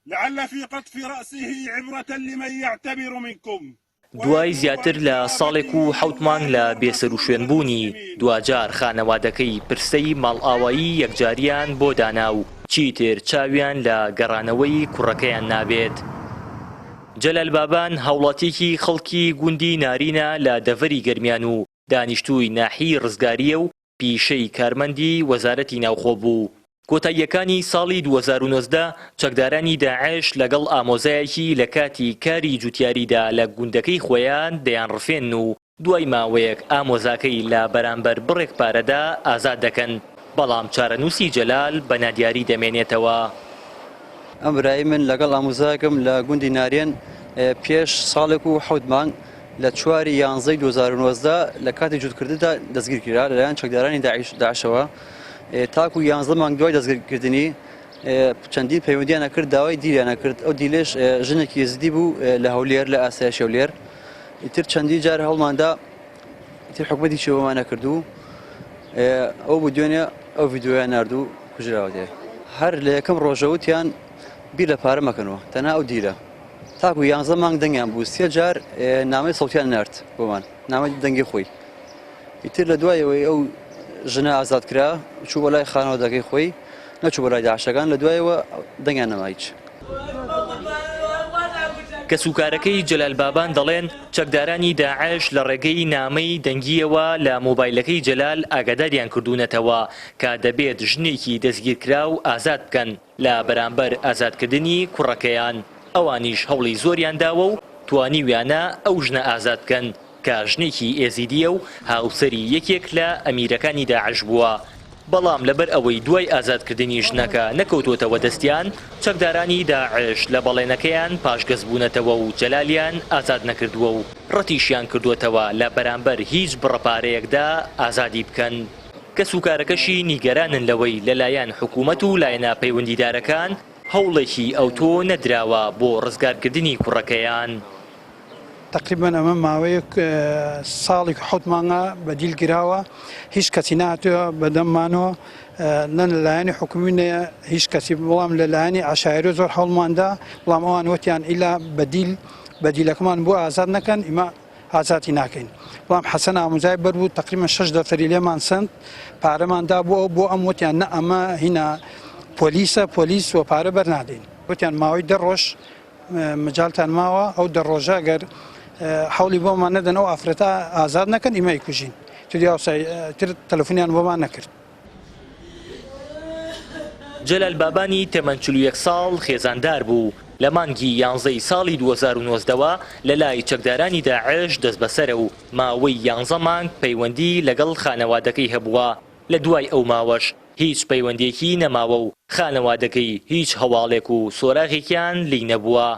لعل في قطف رأسه عبرة لمن يعتبر منكم. دوای زیاتر لە ساڵێک و حەوت مانگ لە بێسەروشوێنبوونی، دواجار خانەوادەکەی پرسەی ماڵئاوایی یەکجارییان بۆ دانا و چیتر چاویان لە گەڕانەوەی کوڕەکەیان نابێت. جەلال بابان هاوڵاتییەکی خەڵکی گوندی نارینە لە دەڤەری گەرمیان و دانیشتووی ناحیەی ڕزگارییە و پیشەی کارمەندی وەزارەتی ناوخۆ بوو. کۆتاییەکانی ساڵی 2019 چەکدارانی داعش لەگەڵ ئامۆزایەکی لە کاتی کاری جوتیاریدا لە گوندەکەی خۆیان دەیانڕفێنن و دوای ماوەیەک ئامۆزاکەی لە بەرامبەر بڕێک پارەدا ئازاد دەکەن، بەڵام چارەنووسی جەلال بە نادیاری دەمێنێتەوە. ئەم برای من لەگەڵ ئامۆزاکم لە گوندی نارێن پێش ساڵێک و حەوت مانگ لە چواری یانزەی 2019 لە کاتی جووتکردندا دەستگیر کرا لەلایەن چەکدارانی داعشەوە تاکو یانزە مانگ دوای دەستگیرکردنی چەندین پەیوەندیان ئەکرد داوای دیلیان ئەکرد ئەو دیلێش ژنێکی ئێزدی بوو لە هەولێر لە ئاسایش هەولێر ئیتر چەندین جار هەوڵماندا ئیتر حکومەتی هیچی بۆمان نەکرد و ئەو بوو دوێنێ ئەو ڤیدیۆیان نارد و کوژراوە دێ هەر لە یەکەم ڕۆژە وتیان بیر لە پارە مەکەنەوە تەنها ئەو دیلە تاکو یانزە مانگ دەنگیان بوو سێ جار نامەی سەوتیان نارد بۆمان نامەی دەنگی خۆی ئیتر لە دوای ئەوەی ئەو ژنە ئازاد کرا چوو بۆ لای خانەوادەکەی خۆی نەچوو بۆ لای داعشەکان لە دوایەوە دەنگیان نەما هیچ. کەسوکارەکەی جەلال بابان دەڵێن، چەکدارانی داعش لە ڕێگەی نامەی دەنگییەوە لە مۆبایلەکەی جەلال ئاگاداریان کردوونەتەوە کە دەبێت ژنێکی دەستگیرکراو ئازاد بکەن لە بەرامبەر ئازادکردنی کوڕەکەیان، ئەوانیش هەوڵی زۆریان داوە و توانیویانە ئەو ژنە ئازاد بکەن کە ژنێکی ئێزیدییە و هاوسەری یەکێک لە ئەمیرەکانی داعش بووە، بەڵام لەبەر ئەوەی دوای ئازادکردنی ژنەکە نەکەوتووەتەوە دەستیان، چەکدارانی داعش لە بەڵێنەکەیان پاشگەزبوونەتەوە و جەلالیان ئازاد نەکردووە و ڕەتیشیان کردووەتەوە لە بەرامبەر هیچ بڕە پارەیەکدا ئازادی بکەن. کەسوکارەکەشی نیگەرانن لەوەی لەلایەن حکومەت و لایەنە پەیوەندیدارەکان هەوڵێکی ئەوتۆ نەدراوە بۆ ڕزگارکردنی کوڕەکەیان. تەقریبەن ئەمە ماوەیەک ساڵێک و حەوت مانگە بە دیل گیراوە هیچ کەسی نەهاتووە بەدەممانەوە نە لە لایەنی حکومی نە هیچ کەسی بەڵام لە لایەنی عەشایەری زۆر هەوڵماندا بەڵام ئەوان وتیان ئیلا بەدیل بەدیلەکەمان بۆ ئازاد نەکەن ئیمە ئازادی ناکەین بەڵام حەسەن ئاموزای بەر بوو تقریبا شش دەفتەری لێمان سند پارەمان دا بۆ ئەو بۆ ئەم وتیان نە ئەمە هینا پۆلیسە پۆلیس و پارە بەرنادەین وتیان ماوەی دە ڕۆژ مەجالتان ماوە ئەو دە ڕۆژە گەر حەولی بۆمان نەدەن ئەو ئافرەتە ئازاد نەکەن ئیمە ئەیکوژین تر تەلەفۆنیان بۆمان نەکرد. جەلال بابانی تەمەن 41 ساڵ خێزاندار بوو، لە مانگی یانزەی ساڵی 2019 وە لەلای چەکدارانی داعش دەستبەسەرە و ماوەی یانزە مانگ پەیوەندی لەگەڵ خانەوادەکەی هەبووە، لە دوای ئەو ماوەش هیچ پەیوەندییەکی نەماوە و خانەوادەکەی هیچ هەواڵێک و سۆراغێکیان لێی نەبووە.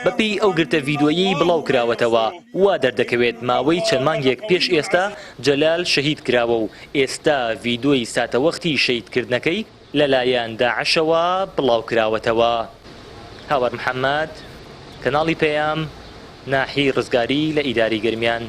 بەپێی ئەو گرتە ڤیدۆیەی بڵاوکراوەتەوە، وا دەردەکەوێت ماوەی چەند مانگێک پێش ئێستا جەلال شەهید کراوە و ئێستا ڤیدۆی ساتەوەختی شەهیدکردنەکەی لەلایەن داعشەوە بڵاوکراوەتەوە. هاوار محەمەد، کەناڵی پەیام، ناحیەی ڕزگاری لە ئیدارەی گەرمیان.